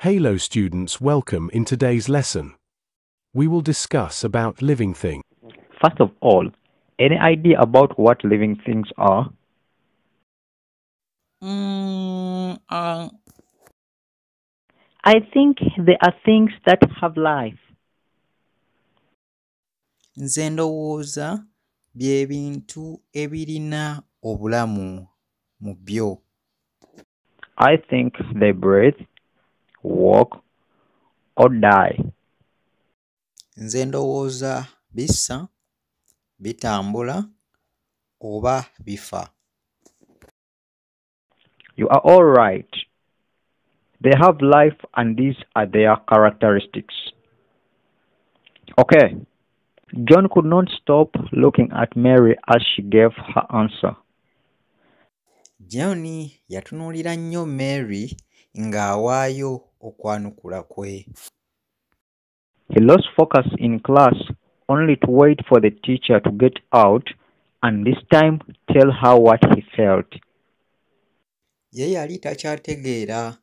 Hello students, welcome. In today's lesson, we will discuss about living things. First of all, any idea about what living things are? I think they are things that have life. Nze ndowooza bye bintu ebirina obulamu mu byo. I think they breathe, walk, or die. Nze ndowooza bissa, bitambula oba bifa. You are all right. They have life and these are their characteristics. Okay. John could not stop looking at Mary as she gave her answer. John yatunuulira nnyo Mary ng'awaayo okwanukula kwe. He lost focus in class only to wait for the teacher to get out and this time tell her what he felt. Ye yali takyategeera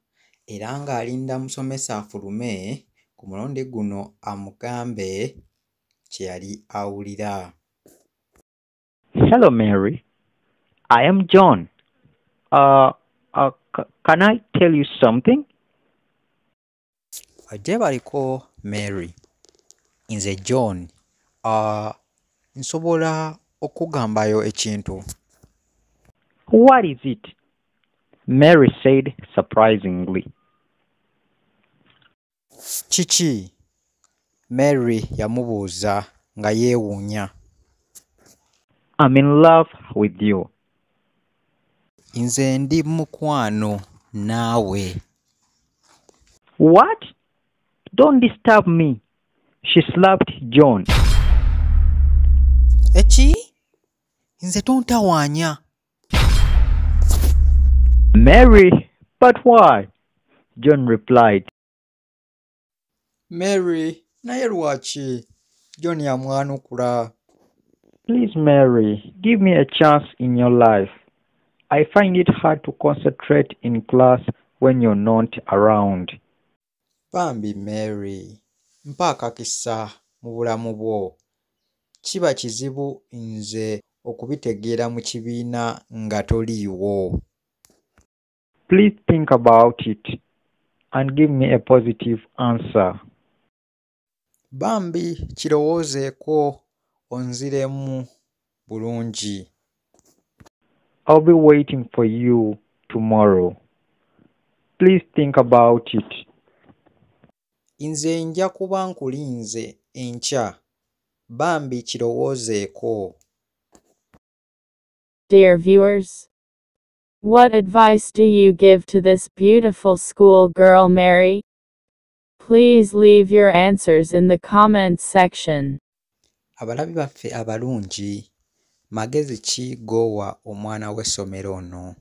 era ng'alinda musomesa afulume ku mulundi guno amugambe kye yali awulira. Hello, Mary. I am John. Can I tell you something? Gyebaliko Mary. Nze John. Nsobola okugambayo ekintu? What is it? Mary said surprisingly. Kiki? Mary yamubuuza nga yeewuunya. I'm in love with you. Nze ndi mukwano naawe. What? Don't disturb me. She slapped John. Eki? Nze tontawaanya. Mary, but why? John replied. Mary, naye lwaki? John yamwanukula. Please, Mary, give me a chance in your life. I find it hard to concentrate in class when you're not around. Bambi Mary, mpa akakisa mu bulamu bwo. Kiba kizibu nze okubitegeera mu kibiina nga toliiwo. Please think about it and give me a positive answer. Bambi kirowoozeeko onziremu bulungi. I'll be waiting for you tomorrow. Please think about it. Nze nja kuba nkulinze enkya. Bambi kirowoozeeko. Dear viewers, what advice do you give to this beautiful school girl Mary? Please leave your answers in the comments section. Abalabi baffe abalungi, magezi ki g'owa omwana w'essomero ono?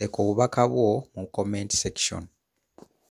Leka obubaka bwo mu comment section.